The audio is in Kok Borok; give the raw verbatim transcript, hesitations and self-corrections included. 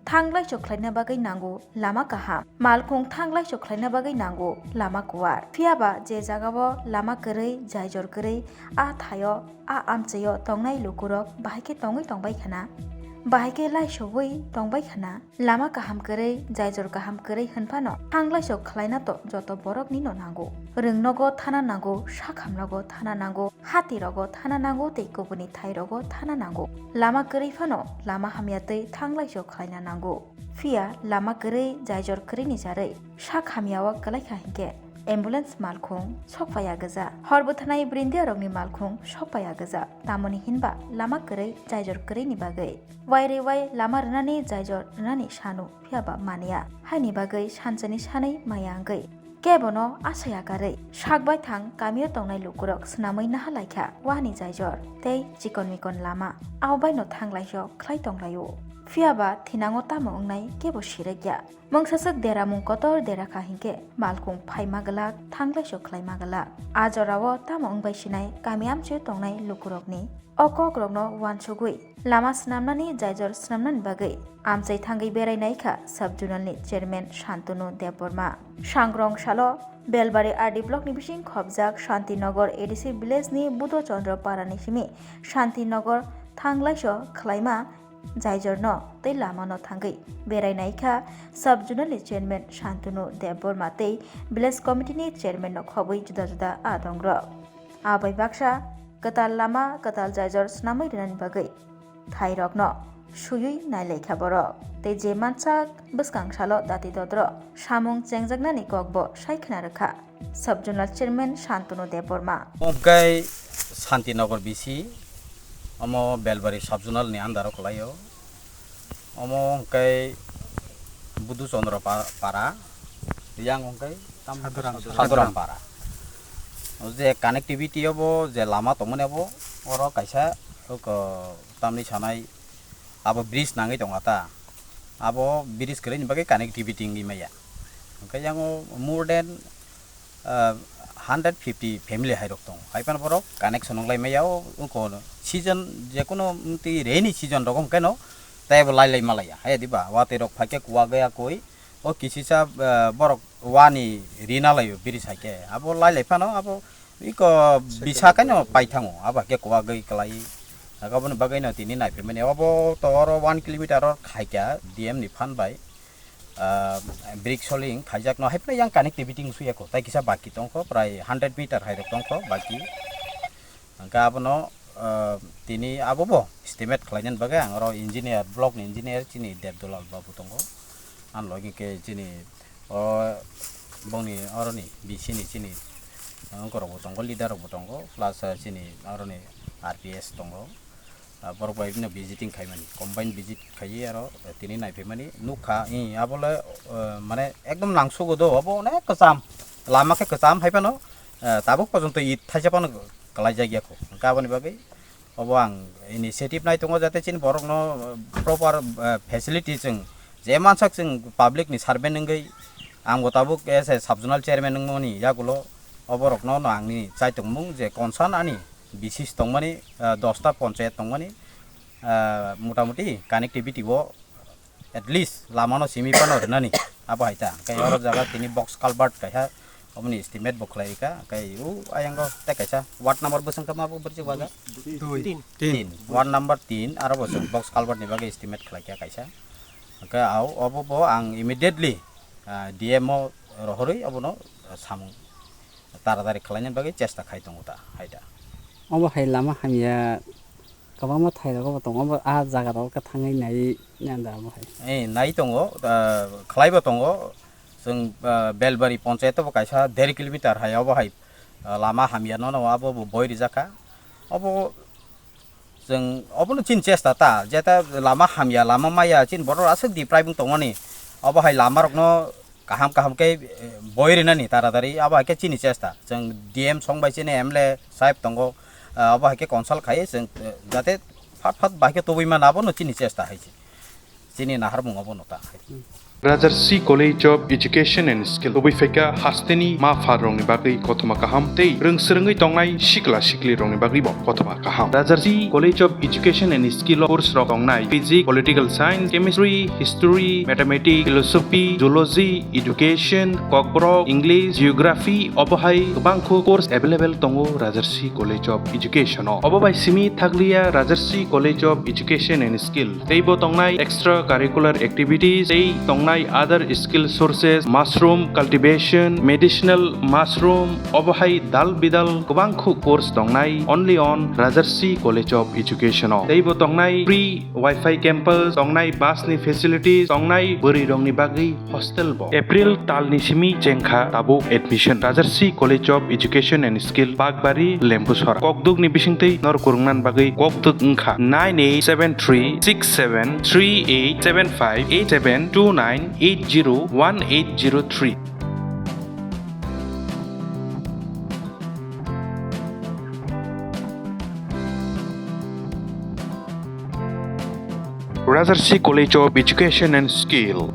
Thanglaiso khlaina bagwi nango lama kaham, malkhung thanglaiso khlaina bagwi nango lama kuwar. Phiyaba je jagao lama kwrwi, jaijor kwrwi, a thaio, a amchaio tongnai lukurok bahai khe tongwi tongbai khana, bahai khe laisowi tongbai khana. Lama kaham kwrwi, jaijor kaham kwrwi hwnphano thanglaiso khlaina to joto borokni no nango. Rwngnogo thana nango, sakhamnogo thana nango, hatirogo thana nango tei kubuni thairogo thana nango. Lama kwrwi phano lama hamya twi thanglaiso khlaina nango. Phiya lama kwrwi, jaijor kwrwini jarwi sak hamyao kwlaikha hinkhe ambulance malkhung sokpaiya gwja. Hor bwtharnai brindiarokni malkhung sokpaiya gwja. Tamoni hinba lama kwrwi, jaijor kwrwini bagwi. Wairwi wai lama rwnani, jaijor rwnani sanu, phiyaba manya. Haini bagwi sanchani sanwi maya wngwi kebono asaya karwi sak baithang kamio tongnai lukurok swnamwi naha laikha wahani jaijor tei chikon mikon lama. Abo baino thanglaiso khlai tonglaio. Phiyaba thinango tamo wngnai kebo sirikya. Mungsaswk deramung kotor derakha hinkhe malkhung phaima glak, thanglaiso khlaima glak. A jorao tamo wngbai sinai kami amchaio tongnai lukurokni o kokrokno uansugwi lama swnamnani, jaijor swnamnani bagwi amchai thangwi berai naikha sub-zonalni chairman Shantanu Debbarma. Sangrong salo Belbari R D blockni bising khobjak Shantinagar A D C villageni Budho Chandra Parani simi Shantinagar thanglaiso khlaima jaijorno tei lamano thangwi berai naikha sub-zonalni chairman Shantanu Debbarma tei village committeeni chairmanno khobwi juda juda adongrok. Abai baksa kwtal lama, kwtal jaijor swnamwi rwnani bagwi thairokno swiwi nailaikha borok. Tei je mansak bwskang salo dati dodro samung chengjaknani kokbo sai khna rwkha sub-zonal chairman Shantanu Debbarma. Omo hwnkhe Shantinagar B C, omo Belbari sub-zonalni under o kwlaio. Omo hwnkhe Budhu Chandra pa-, para, yang hwnkhe tam Sadhuram. Sadhuram para. O je connectivity obo je lama tongmani abo, oro kaisa oko tamni sanai abo bridge nangwi tongo ta. Abo bridge kwrwini bagwi connectivity wngwi maya. Hwnkhe yango more than ah, hundred fifty family hai rok tongo. Hai phano borok connection wng lai maya o wngkha o season, jekunu twi rainy season rogo hwnkhe no tei bo lai lai malaya. Hai diba watwi rok phaikhe kuwagwi akoi o kisisa, ah, borok wani rina laio bridge hai khe. Abo lai lai phano abo iko bisa khe no paithango. Abo hai khe kuwagwi kwlai. Aboni bagwi no tini naiphimani obo to oro one kilometer o khaikha D M ni phan bai. Ah, brick soling khaijakno hai phano yang connectivity wng suyako, tai kisa baki tongkho, prai hundred meter hai rok tongkho baki. Hwnkhe abono, ah, tini abobo estimate khlainani bagwi ang oro engineer, block ni engineer chini Debdulal babu tongo, ani logi khe chini o bongni oroni B C ni chini wngkorokbo tongo, leader rokbo tongo, plus, ah, chini oroni R P S tongo. Ah, borok bai bini visiting khaimani, combine visit khaiwi aro tini naiphaimani nukha, i, abole, eh, mane ekdom nangsugo do, obo onek kwcham, lama khe kwcham hai phano, eh, tabuk pojonto it thaisa phano kwlaijak ya kho. Hwnkhe aboni bagwi obo ang initiative nai tongo, jate chini borokno, eh, proper, eh, facility chwng je mansak chwng public ni servant wngwi, ang bo tabuk as a sub-zonal chairman wngmani yagulo o borokno no angni chaitongmung je concern ani bisis tongmani, ah, dosta ponchayat tongmani, ah, motamuti connectivity o at least lamano simi phano rwnani abo hai ta. Hwnkhe oro jaga tini box culvert kaisa oboni estimate bo khlai rikha. Hwnkhe o ayang o tei kaisa ward number bwswng khe ma bo bwrwi jaga? Dui. Tin. Tin. Ward number tin aro bo chwng box culvert ni bagwi estimate khlai kha kaisa. Hwnkhe ao obo bo ang immediately, ah, D M o rohorwi obono samung taratari khlaina bagwi chesta khai tongo ta, hai ta. Obo hai lama hamya kwbangma thai rogo bo tongo, obo a jaga rogo khe thangwi nai nanda obo hai. Eh, nai tongo, ah, khlai bo tongo. Chwng, ah, Belbari ponchayat o bo kaisa der kilometer hai obo hai, ah, lama hamya no, no abo bo boi rijak kha. Obo Chwng obono chini chesta ta, jeta lama hamya, lama maya, chini borok aswk deprive wng tongmani. Obo hai lama rokno kaham kaham khe, eh, boi rinani taratari, abo hai khe chini chesta. Chwng D M song bai chini M L A sahib tongo, ah, obo hai khe consult khai, chwng, eh, jate phat phat bai khe tubui mano, abono chini chesta hai se. Tini naharmung obo no ta. Rajarsi College of Education and Skill kubui phaikha hasteni ma pharrokni bagwi kothoma kaham tei rwng swrwngwi tongnai sikla siklirokni bagwibo kothoma kaham. Rajarsi College of Education and Skill o course rok tongnai physics, political science, chemistry, history, mathematics, philosophy, zoology, education, kokborok, English, geography, obo hai kwbangkhu course available tongo Rajarsi College of Education o. Obo bai simi thakliya Rajarsi College of Education and Skill teibo tongnai extra curricular activities tei tongnai other skill sources, mushroom cultivation, medicinal mushroom, obo hai dal bidal kwbangkhu course tongnai only on Rajarsi College of Education o. Teibo tongnai free Wi-Fi campus, tongnai bus ni facilities, tongnai bwrwi rokni bagwi hostel bo. April talni simi chengkha tabuk admission. Rajarsi College of Education and Skill, Bakbari, Lembusora. Kokduk ni bisingtwi nor kurungnan bagwi kokduk wngkha nine eight seven three six seven three eight seven five eight seven two nine eight zero one eight zero three. Rajarsi College of Education and Skill.